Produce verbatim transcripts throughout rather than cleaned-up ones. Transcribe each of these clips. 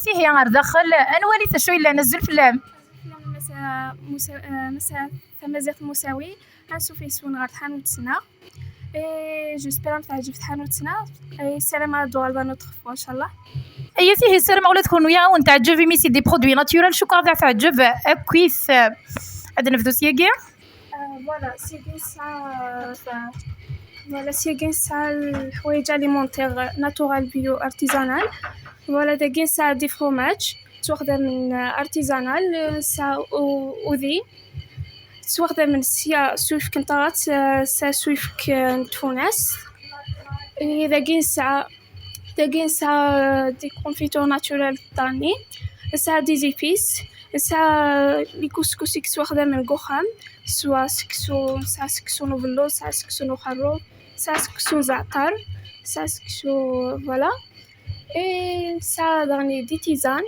Sihi, ar daxel, ad nwali d acu yellan. Azul fell-am. Massa, Musa-, eh, Massa Tamaziɣt Musawi, ansuf yes-wen ɣer tḥanut-nneɣ. Et j'espère ad teɛǧeb tḥanut-nneɣ. Et ssarameɣ ad d-tuɣaleḍ une autre fois, ncallah. Ay, sihi, ssarameɣ ula d kenwi ad wen-teɛǧeb, imi c'est des produits naturels, cukkeɣ ad aɣ-teɛǧeb akkit. Ad nebdu syagi. Euh, voilà, syagi nesɛa, euh, voilà, syagi nesɛa lḥwayeǧ alimentaire, euh, naturel, bio, artisanal. Voilà, dagi nesɛa des fromages, ttwaxdamen, euh, artisanal, euh, nesɛa u-, udi, ttwaxdamen sya s uyefki n taɣaṭ, euh, sya s uyefki, euh, n tfunast. Et dagi nesɛa Dagi nesɛa, euh, des confitures naturelles, ṭṭani. Nesɛa des épices. Nesɛa, euh, les couscous i yettwaxdamen deg uxxam. Swa seksu, nesɛa seksu n ubelluḍ, nesɛa seksu n uxerrub, nesɛa seksu n zeɛter, nesɛa seksu, voilà. Et nesɛa daɣen des tisanes.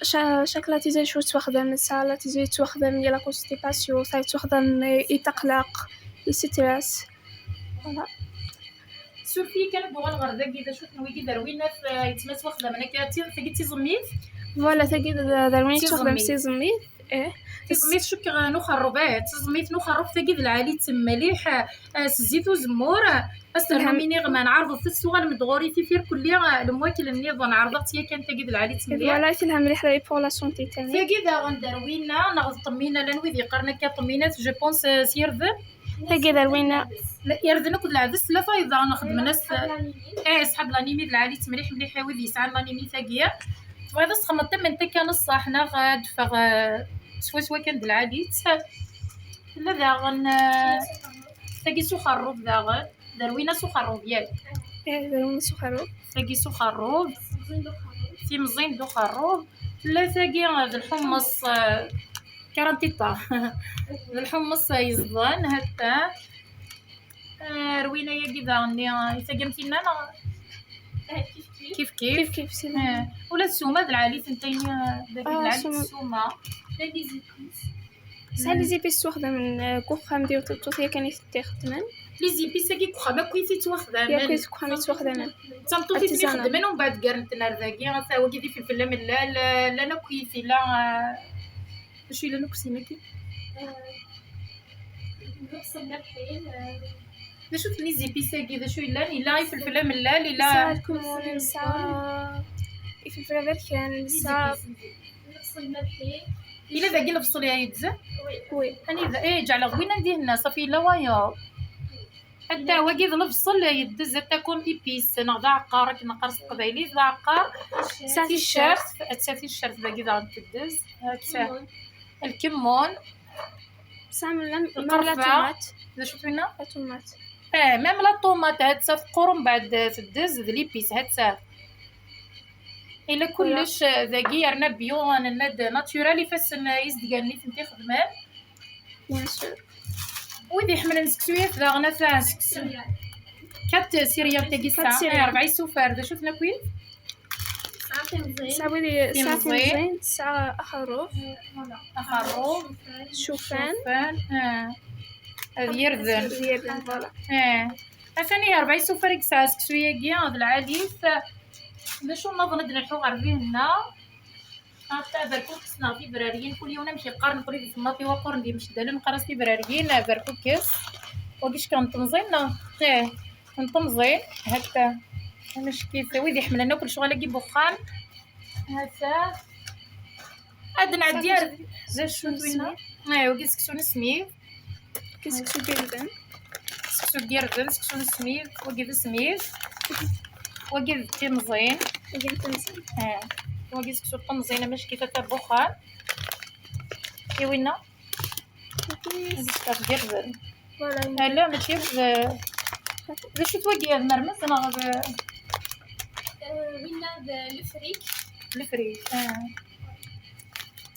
Ca-, chaque la tisane acu yettwaxdam, nesɛa la tisane yettwaxdam i la constipation, nesɛa yettwaxdam i taqlaq, i stress. Voilà. Suref-iyi kan ad d-uɣaleɣ ɣer dagi, d acu-ten wigi d rwinat, eh, yettmaswaxdamen akka? Ti-, tagi d tiẓemmit? Voilà, tagi d, d rwinat yettwaxdam s tiẓemmit. Eh. Tiẓemmit cukkeɣ n uxerrub, eh, tiẓemmit n uxerrub tagi d lɛali-tt mliḥ, eh, s zzit uzemmur, eh, ad s-ternum iniɣman, ɛerḍet-tt tuɣalem-d ɣur-i tifirkulli, eh, lemwakkel nniḍen, ɛerḍeɣ-tt yakan, tagi d lɛali-tt mliḥ. Voilà, telha mliḥ pour la santé tani. Tagi daɣen d rwina neɣ d ṭemmina, llan wid yeqqaren akka ṭemminat, je pense, eh, s yirden. Tagi d rwina. La, irden akked lɛedes, la tayeḍ daɣen xedmen-as. Eh, ṣṣḥab l'anémie d lɛali-tt mliḥ mliḥ, wid yesɛan l'anémie tagi. Tebɣiḍ ad s-txedmeḍ tamment akka n ṣṣeḥ, neɣ ad d-teffeɣ, eh, swaswa kan d lɛali-tt. Tella daɣen, eh, tagi s uxerrub daɣen. D rwina s uxerrub, yak? Eh, d rwina s uxerrub. Tagi s uxerrub. Timẓin d uxerrub. Tella tagi, eh, d lḥummeṣ, eh, karantita. D lḥummeṣ, eh, yeẓḍan, hatta. Eh, rwina-yagi daɣen-nni, eh, i tagamt-inna, neɣ? Eh, kif kif. Kif kif. Kif kif, sin. Eh, ula d ssuma d lɛali-tent, ayen, eh, dagi d lɛali ssuma. Ssuma. Sɛan les épices ttwaxdamen, eh, deg uxxam di tmeṭṭut yakan i tent-ixeddmen. Les épices-agi deg uxxam akk i t-ittwaxdamen. Yakk i deg uxxam i ttwaxdamen. D tameṭṭut i ten-ixeddmen, umbeɛd ggarent-ten ar dagi. Ata wagi d ifelfel amellal, eh, llan akk i tila, eh, d acu yellan akk sin-agi? Eh, lebṣel, lmelḥ, eh. D acu-ten les épices-agi? D acu yellan? Yella ifelfel amellal, yella. Nesɛa lkemmun, nesɛa ifelfel aberkan, nesɛa. Lebṣel, lmelḥ. Yella dagi lebṣel yeddzen? Oui. Anida? Eh, ǧeɛleɣ win am dihin, ṣafi yella wayeḍ. Hatta wagi d lebṣel yeddez, hatta comme épice, neɣ d aɛeqqar, akken neqqar s teqbaylit, d aɛeqqar. Tesɛa ticcert, tesɛa ticcert dagi daɣen teddez. Hatta lkemmun. Tesɛa même, même la tomate. D acu-t winna? La tomate. Eh, même la tomate, hatta teqqur, mbeɛd teddez d l'épice, hatta. Ila kullec, eh, dagi yerna bio, nenna-d naturel, ifassen, eh, izedgan i tent-ixedmen. Bien sûr. Wid iḥemmlen seksu-yat daɣen, ata seksu. Quatre céréales tagi tesɛa, eh, rebɛa isufar, d acu-ten akk-id? Tesɛa timẓin. Tesɛa wid i-, tesɛa timẓin. Timẓin, tesɛa axerrub. Axerrub. Cufan. Cufan, eh. D irden. D irden, voilà. Eh. Atan ihi rebɛa isufar i yesɛa seksu-yagi, d lɛali-t. D acu nniḍen ad d-nelḥu ɣer dihin-a? Ata aberkukes neɣ tibrariyin, kul yiwen amek yeqqar, nekkni di temnaḍt iwaqquren d imceddalen neqqar-as tibrariyin, aberkukes. Wagi cekkeɣ n temẓin neɣ? Ih, n temẓin, hatta. Amack-it, wid iḥemmlen akk lecɣal-agi n wexxam. Hatta. Ad nɛeddi ar d acu-t winna? Ih, wagi d seksu n usmid. Wagi seksu n yirden. Seksu n yirden, seksu n usmid, wagi d usmid. Wagi d timẓin. Wagi d timẓin. Ih, wagi seksu n temẓin, amack-it, ata n wexxam. I winna? Wagi d yirden. Voilà. Ala, mačči d, d acu-t wagi, d mermez neɣ d? Eh, winna d lefrik. Lefrik, ah.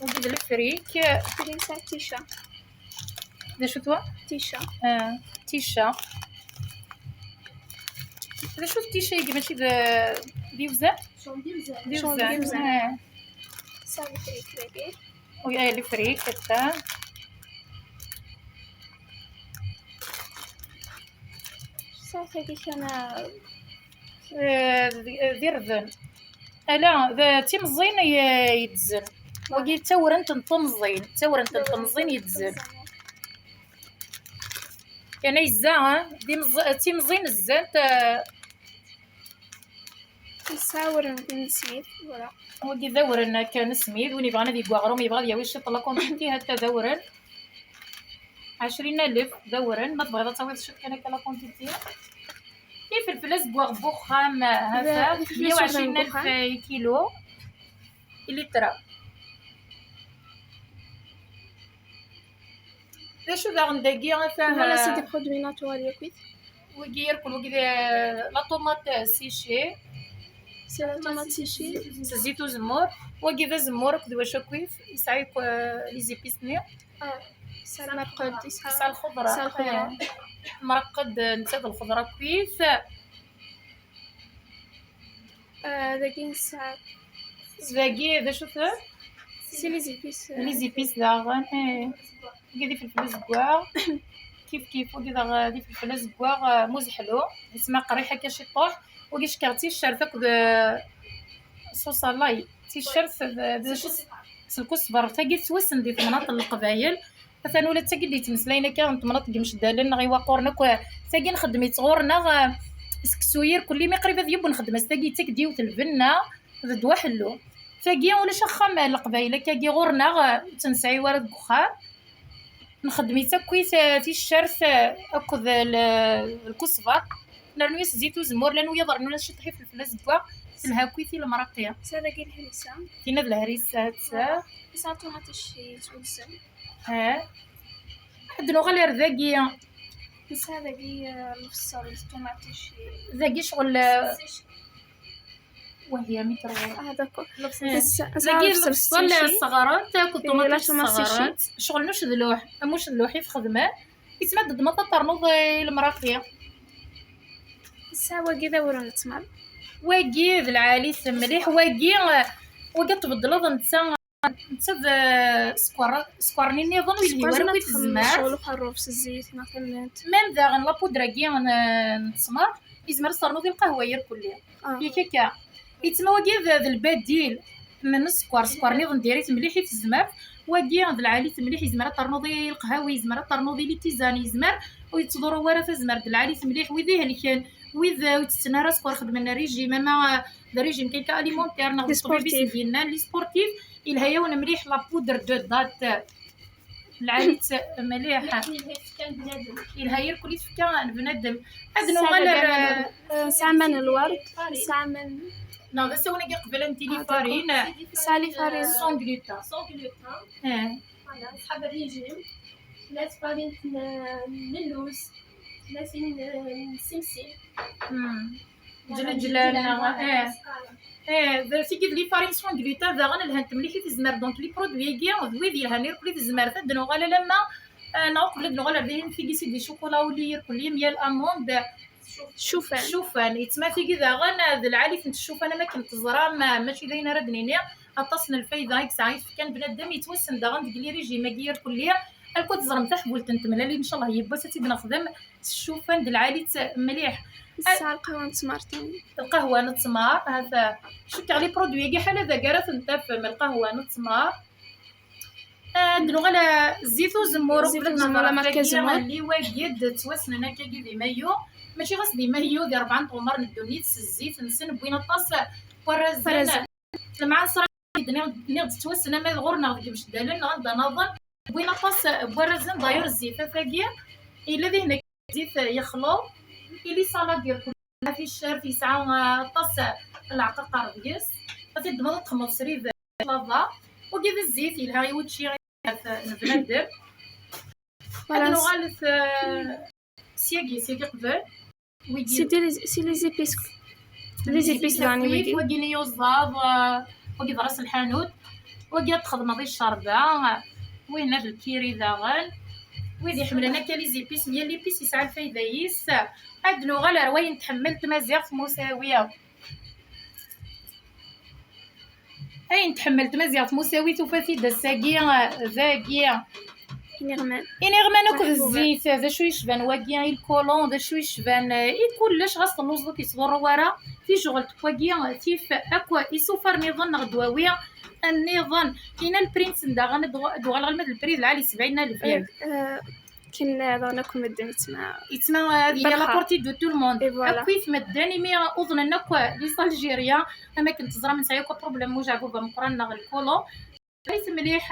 Wagi d lefrik. Wagi nesɛa tica. D acu-t wa? Tica. Ah, tica. D acu-t tica-agi, mačči d, d iwzan? D iwzan. D iwzan. Ah. Tesɛa lefrik dagi. Wi, eh, lefrik, hatta. Tesɛa tagi kan, eh, d, d irden. Ala, d timẓin i, yeddzen. Wagi d tawrent n temẓin, d tawrent n temẓin yeddzen. Kan yezza, ha? D imẓ-, d timẓin zzant, eh. Yesɛa awren n smid, voilà. Wagi d awren akka n smid, win yebɣan ad yeggu aɣrum, yebɣa ad yawi ciṭ la quantité, hatta d awren. Ɛecrin alef d awren, ma tebɣiḍ ad tawiḍ ciṭ kan akka la quantité. Ifelfel azeggaɣ n wexxam, ha-t-a, d ifelfel azeggaɣ n meyya u ɛecrin alef wexxam. Kilu. Ilitra. D acu daɣen dagi, atan? Voilà, c'est des produits naturels yakk. Wigi irkel, wigi d la tomate séchée. C'est la tomate séchée. S zzit uzemmur. Wagi d azemmur akked wacu akkit, yesɛa yakk, euh, les épices-nni. Ah, yesɛa lmerqed, yesɛa, yesɛa lxeḍra. Yesɛa lxeḍra. Eh, lmerqed, netta d lxeḍra akkit. Ah, dagi nesɛa. Dagi d acu-ten? C'est les épices, euh, les épices daɣen, eh. Wagi d ifelfel azeggaɣ. Kif kif, wagi daɣ d ifelfel azeggaɣ, eh, muzeḥlu. Yesma qerriḥ akka ciṭṭuḥ. Wagi cekker d ticcert akked, eh, ṣuṣ alay. Ticcert d, d acu s-, s lkusber. Tagi tettwassen di temnaḍt n Leqbayel. Atan ula d tagi d-yettmeslayen akka n temnaḍt n Yimceddalen neɣ Iwaqquren akk, tagi nxeddem-itt ɣur-neɣ, eh, seksu irkelli, mi qrib ad yeww nxeddem-as tagi, yettak-d yiwet lbenna d ddwa ḥellu. Tagi ulac axxam n Leqbayel akkagi ɣur-neɣ, eh, ur tt-nesɛi wara deg uxxam. Nxeddem-itt akkit, eh, ticcert, eh, akked l-, lkusber. Nernu-yas zzit uzemmur, llan wiyaḍ rennun-as ciṭṭaḥ ifelfel azeggaɣ, telha akkit i lemraqi. Sa dagi lhrisa. Tinna d lhrisa, ta. Sa ṭumaṭic yettwegzem. Ha. Ad nuɣal ar dagi. Nesɛa dagi, eh, lbṣel d ṭumaṭic. Dagi ccɣel, eh, wahya mi terwa. Ah, d'accord. Lbṣel. Dagi lbṣel ṣṣeɣrent akked ṭumaṭic ṣṣeɣrent. Ccɣel n ucedluḥ. Am ucedluḥ i txedmem. Yettmaded ma ternuḍ i lemraqi. Nesɛa wagi d awren n ttmer. Wagi d lɛali-t mliḥ. Wagi, eh, wagi tbeddleḍ netta. Netta d, eh, sskeṛ, sskeṛ-nni nniḍen ur yelhi wara akk i tezmert. Ccɣel uxerruf s zzit neɣ tamment. Même daɣen la poudre-agi n, n ttmer, yezmer ad s-ternuḍ i lqahwa irkelli. Ah. Yak akka. Yettma wagi d, d lbadil n sskeṛ, sskeṛ nniḍen diri-t mliḥ i tezmert. Wagi d lɛali-t mliḥ, yezmer ad ternuḍ i lqahwa, yezmer ad ternuḍ i les tisanes, yezmer ur yettḍurru wara tazmert, d lɛali-t mliḥ. Wid ihelken, wid, eh, ur ttetten ara sskeṛ, xedmen régime, ama, eh, d régime kan alimentaire neɣ d ṭṭbib i sen-d-yennan, les sportifs, yelha-yawen mliḥ la poudre de date. Lɛali-tt mliḥ. Yelha irkel i tfekka n bnadem. Ad nuɣal ar, eh, nesɛa aman n lwerd, nesɛa aman. Neɣ d asawen-agi qbel n tili farine. Nesɛa les farines sans gluten. Sans gluten. Eh. Voilà, nesɛa régime. Tella tfarint n, n lluz, tella tin n, n simsin. Hmm. Ǧleǧlan, neɣ, eh. Eh, d tigi d les farines sans gluten daɣen lhant mliḥ i tezmert. Donc, les produits-agi d wid yelhan irkel i tezmert. Ad d-nuɣal alamma, eh, neɣ uqbel ad d-nuɣal ar dihin, tigi c'est des chocolats au lait irkelli, miel amande. Ccufan. Ccufan. Yettma tigi daɣen, eh, d lɛali-tent ccufan am akken teẓram, eh, mačči d ayen ara d-nini. Aṭas n lfayda i yesɛa i tfekka n bnadem, yettwassen daɣen deg les régimes-agi irkelli. Alku ad teẓrem taḥbult n tmellalin, ncallah yiwwas ad tt-id-nexdem. S ccufan d lɛali-tt mliḥ. Nesɛa lqahwa n ttmer tani. Lqahwa n ttmer, ha-t-a. Cukkeɣ les produits-agi ḥala dagi ara ten-tafem, lqahwa n ttmer. Ad nuɣal, ah, zzit uzemmur, zzit uzemmur, la marque Azemmur. Liwagid ttwassnen akkagi di Mayu, mačči ɣas di Mayu, di rebɛa n tɣemmar n ddunit, s zzit-nsen wwin aṭas n warrazen. Warrazen. Lemɛasra i d-nniɣ, nniɣ-d ttwassen ama d ɣur-neɣ deg Imceddalen neɣ anda naḍen, wwin aṭas n warrazen. D'ailleurs zzit-a tagi yella dihin zzit yexleḍ, ili salad irkel, ticcer, yesɛa, ah, aṭas n leɛqaqer deg-s. Ad t-id-temmleḍ ad txedmeḍ srid lava. Wagi d zzit yelha i wučči n bnadem. Voilà. Ad nuɣalet, ah, syagi, syagi qbel. C'est des, c'est les épices. Les épices daɣen wigi. Wagi n iyuẓaḍ, ah, wagi d ras lḥanut. Wagi ad txedmeḍ i ccerba. Wihin d lkiri daɣen. Wid iḥemmlen akka les épices, yal épice yesɛa lfayda-is. Ad nuɣal ar wayen tḥemmel tmaziɣt, musawi. Ayen tḥemmel tmaziɣt, musawi, tufa-t-id ass-agi, dagi. Iniɣman. Iniɣman akked zzit, d acu yecban wagi, i lkulun, d acu yecban, eh, i kullec, ɣas telluẓeḍ ur k-yettḍurru wara. Tijeɣelt n wagi tif akk isufar niḍen neɣ ddwawi nniḍen. Ina lprinsen daɣen ad uɣ- ad uɣaleɣ alma d lpri d lɛali sebɛin alef. Yak. Eh, kin daɣen akk medden yettma. Yettma ad yili la portée de tout le monde. Et voilà. Akkit medden imi uḍnen akk les Algériens, am akken teẓram nesɛa akk problème n ujeɛbub ameqqran neɣ lkolo. Ɣif mliḥ.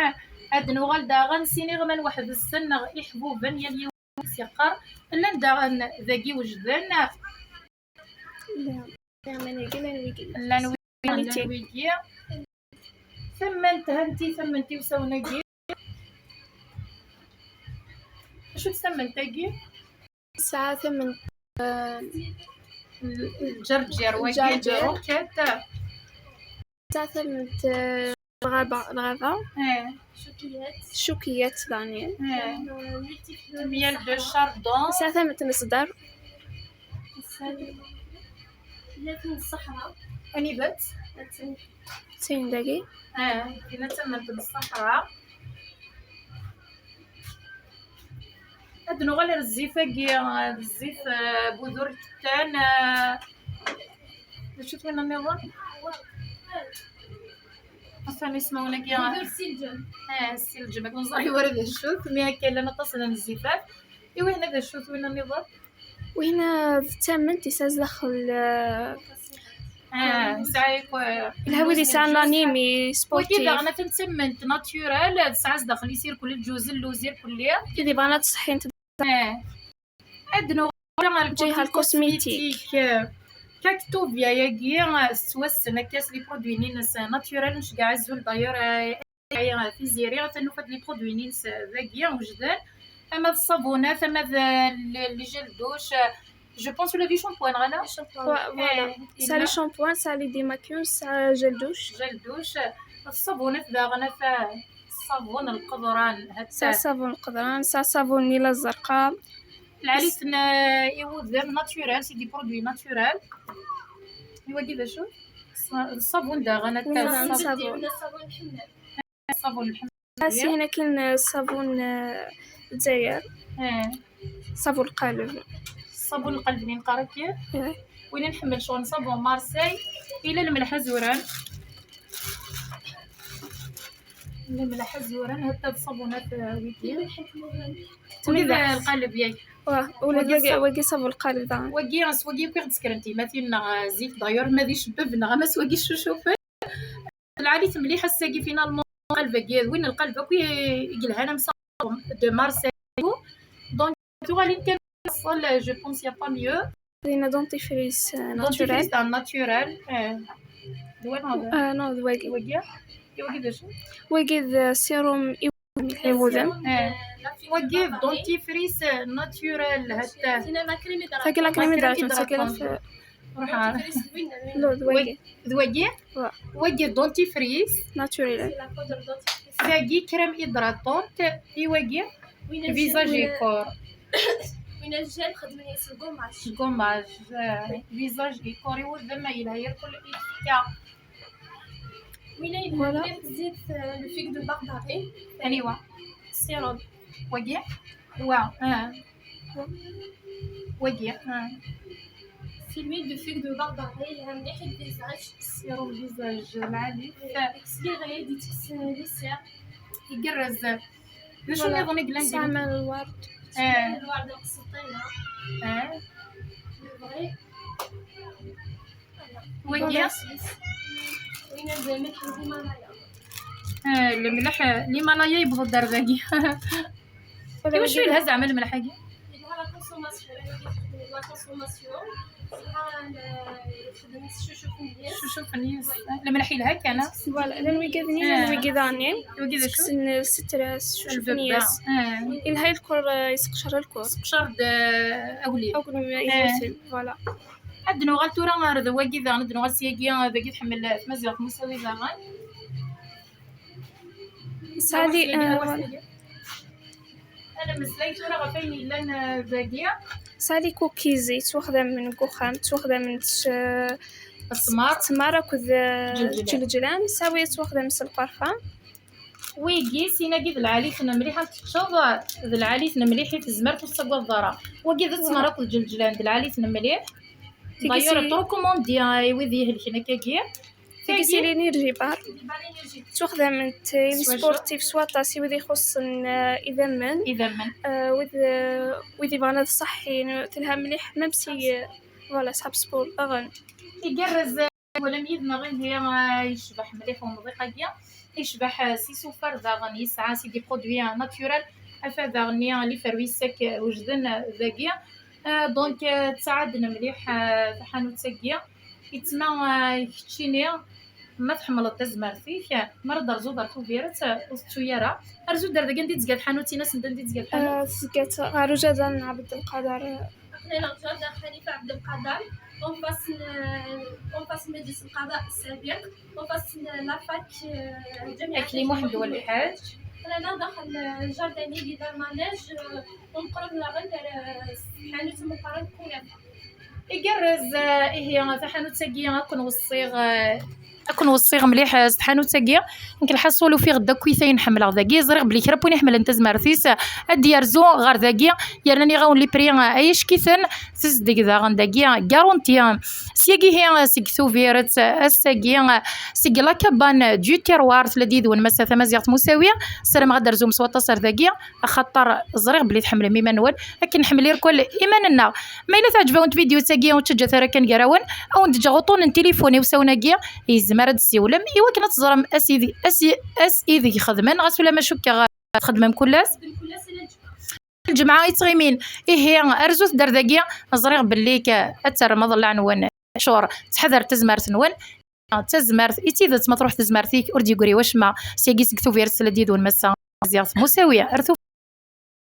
Ad nuɣal daɣen s iniɣman weḥd-sen neɣ iḥbuben, yal yiwen s yeqqar. Llan daɣen dagi wejden. Llan wigi, llan wigi. Llan wigi. Tammant, hanti tammant iwsawen-agi. Acu-tt tammant-agi? Tesɛa tammant, eh, lǧerǧir, wagi, lǧerǧir. Lǧerǧir. Tesɛa tammant, eh, lɣaba, lɣaba. Eh. Cukiyat. Cukiyat, daɣen. Eh. Miel de chardon. Tesɛa tammant n ṣṣdar. Ulatin n ṣṣeḥra. Anida-tt? Tin dagi. Ah, tina d tamemt n ṣṣeḥra. Ad nuɣal ar zzif-agi, ah, d zzif, ah, budur kettan, ah, d acu-t winna nniḍen? Atan isem-nwen-agi? Budur silǧem. Ah, silǧem, akken ẓriɣ wara d acu-t, mi akka llan aṭas n zzifat. I wihna d acu-t winna nniḍen? Wihna d tamemt, yesɛa zdaxel, eh, ah, yesɛa yakk, eh, yelha wid yesɛan l'anime, wagi sportif. Daɣen atan d tamemt naturel, tesɛa zdaxel isirkul lǧuz, lluz, irkelli. Wid yebɣan ad ṣeḥḥint. Eh. Ad nuɣal ɣer lǧiha lkosmitik. Cactuvia-agi, eh, tettwassen akka s les produits-nni-ines naturel, nceggeɛ azul d'ailleurs, eh, Ay, Tiziri, atan nufa-d les produits-nni-ines dagi, wejden. Ama d ṣṣabunat, ama d, eh, le, le gel douche, eh, je pense ula d les shampoings, neɣ ala? Les shampoings. Ouais, voilà. Eh, tesɛa les shampoings, tesɛa les démaquillants, tesɛa gel douche. Gel douche, eh, ṣṣabunat daɣen, ata ṣṣabun lqeḍran, hatta. Tesɛa ṣṣabun lqeḍran, tesɛa ṣṣabun Nila Zzerqa. Lɛali-ten, eh, i wudem naturel, c'est des produits naturels. I wagi d acu? Ṣ-, ṣṣabun daɣen, ata ṣṣabun. Ṣṣabun. Ṣṣabun lḥemd. Ass-a hna kan ṣṣabun, eh, Lezzayer. Eh. Ṣṣabun lqaleb. Ṣṣabun lqaleb-nni neqqar akka. Eh. Win nḥemmel ccɣel ṣṣabun Marseille, ila lemleḥ azuran. Lemleḥ azuran, hatta d ṣṣabunat, eh, wigi. Wigi d lqaleb, yak. Wah, ula d wagi, wagi ṣṣabun lqaleb daɣen. Wagi, s wagi akk i ɣ-d-ssekren tyemmatin-nneɣ, eh, zik, d'ailleurs, ma d icebbab-nneɣ, ama s wagi ccucufen. Lɛali-t mliḥ ass-agi, finalement, lqaleb-agi, d win n lqaleb akk i, i yelhan am ṣṣabun de Marseille. Donc, tuɣalin kan, je pense, y a pas mieux. Dina dentifrice, euh, naturel. Dentifrice, ah, naturel, eh. D wagi? Ah, non, d wagi. Wagi? I wagi d acu? Wagi d sérum i, i wudem. Eh. Wagi d dentifrice, eh, naturel, hatta. Tagi la crème hydratante, tagi la f-, ruḥ. Non, d wagi. D wagi? Wa. Wagi d dentifrice. Naturel. Tagi crème hydratante. I wagi? Visage et corps. Win lǧal xedmen-as gommage. Gommage, eh, visage et corps, i wudem yelha irkul i tfekka. Win ay voilà. Zit, eh, le fig de Barbarie. Aniwa? Sérum. Wagi? Wa, eh. Wagi, eh. C'est l'huile de fig de Barbarie, yelha mliḥ i visage. Sérum visage, lɛali. Exfolier, d-ittekkes les cernes. Igerrez. D acu nniḍen i yellan deg-, tesɛa aman n lwerd. Eh. Aman n lwerd, lqesṭina. Eh. Le vrai. Wagi? Win d lmelḥ n Himalaya. Eh, lemleḥ, eh, l'Himalaya yewweḍ-d ar dagi. Iwacu yelha zeɛma lemleḥ-agi? Yelha la consommation, la consommation. Yelha, eh, yexdem s ccucuf n yes. Ccucuf n yes. Lemleḥ yelha kan, ah? Voilà, llan wigad-nni, llan wigad daɣen. Wigi d acu? Seksen, eh, setras, ccucuf n yes. Ah. Yelha i lkur, eh, yesseqcer lkur. Yesseqcer-d, eh, aglim. Aglim, eh, yewten, voilà. Ad nuɣal tura ar d wagi daɣen, ad nuɣal s yagi, dagi tḥemmel tmaziɣt Musawi daɣen. Sali, awas, eh, awas, voilà. Ad nemmeslay tura ɣef wayen yellan, eh, dagi. Sali cookies yettwaxdamen deg uxxam, ttwaxdamen s, eh, ttmer. Ttmer akked, eh, lǧelǧlan. Lǧelǧlan, sawi yettwaxdam s lqerfa. Wigi, sin-agi d lɛali-ten mliḥ, ad teččeḍ d lɛali-ten mliḥ i tezmert, ur tettagadeḍ ara. Wagi d ttmer akked lǧelǧlan, d lɛali-ten mliḥ. D'ailleurs, ttrukumandiɣ i wid ihelken akkagi. Tigi c'est l'énergie bar. Ttwaxdament les sportifs s waṭas i wid ixuṣṣen, euh, idammen. Idammen. Euh, wid, euh, wid yebɣan ad ṣaḥḥin, telha mliḥ, même si, euh, voilà, ṣḥab sport daɣen. Igerrez, euh, walam yid-neɣ ihi, euh, yecbeḥ mliḥ umḍiq-agi. Yecbeḥ, euh, s isufar daɣen, yesɛa c'est des produits, euh, naturels. Ata daɣen, euh, les fruits secs, euh, wejden, euh, dagi. Euh, donc, euh, ttɛaden mliḥ, euh, taḥanut-agi. Yettma, euh, keččini, ma tḥemmleḍ tazmert-ik, mi ara d-terzuḍ ar Tubiret, ur tettu ara. Rzu-d ar dagi anda i d-tezga tḥanut-in, as-d anda i d-tezga tḥanut. آه، تزكات غاروجة دان عبد القادر. أقلينا الجار دار خليفة عبد القادر، en face ن-، en face مجلس القضاء السابق، en face ن-، la fac، آه، جامعة أكلي محمد الحاج. أقلينا داخل الجاردن اللي دار ماناج، آه، ونقرب لغير، آه، حانوت مقرب كنافة. Igerrez, eh, ihi, taḥanut-agi, ad ken-weṣṣiɣ, eh, ad ken-weṣṣiɣ mliḥ, eh, s tḥanut-agi. Nekk lḥaṣul ufiɣ-d akk ayen ḥemmleɣ dagi. Ẓriɣ belli kra n win iḥemmlen tazmert-is, eh, ad d-yerzu ɣer dagi. Yerna nniɣ-awen les prix, eh, ay acek-iten, tezdeg daɣen dagi, garanti. Syagi ihi, eh, seg Tubiret, eh, ass-agi, eh, seg la cabane du terroir, tella-d yid-wen Massa Tamaziɣt Musawi. Ssarameɣ ad d-terzum s waṭas ar dagi. Axaṭer ẓriɣ belli tḥemmlem iman-nwen akken nḥemmel irkel iman-nneɣ. Ma yella teɛǧeb-awen tvidyut-agi, ur ttaǧǧat ara kan gar-awen, ad wen-d-ǧǧeɣ uṭṭun n tilifun i usawen-agi, yezmer ad d-tessiwlem i wakken ad teẓrem ass ideg, ass i-, ass ideg xedmen, ɣas ulamma cukkeɣ txedmem kul ass. Lǧemɛa i ttɣimin, ihi, arzut-d ar dagi, ẓriɣ belli k-, ad terrem aḍellaɛ-nwen. Cur, ttḥadaret tazmert-nwen. D tazmert i d tidet, ma truḥ tazmert-ik, ur d-yeggri wacemma. Syagi seg Tubiret, tella-d yid-wen Massa Tamaziɣt Musawi. Ar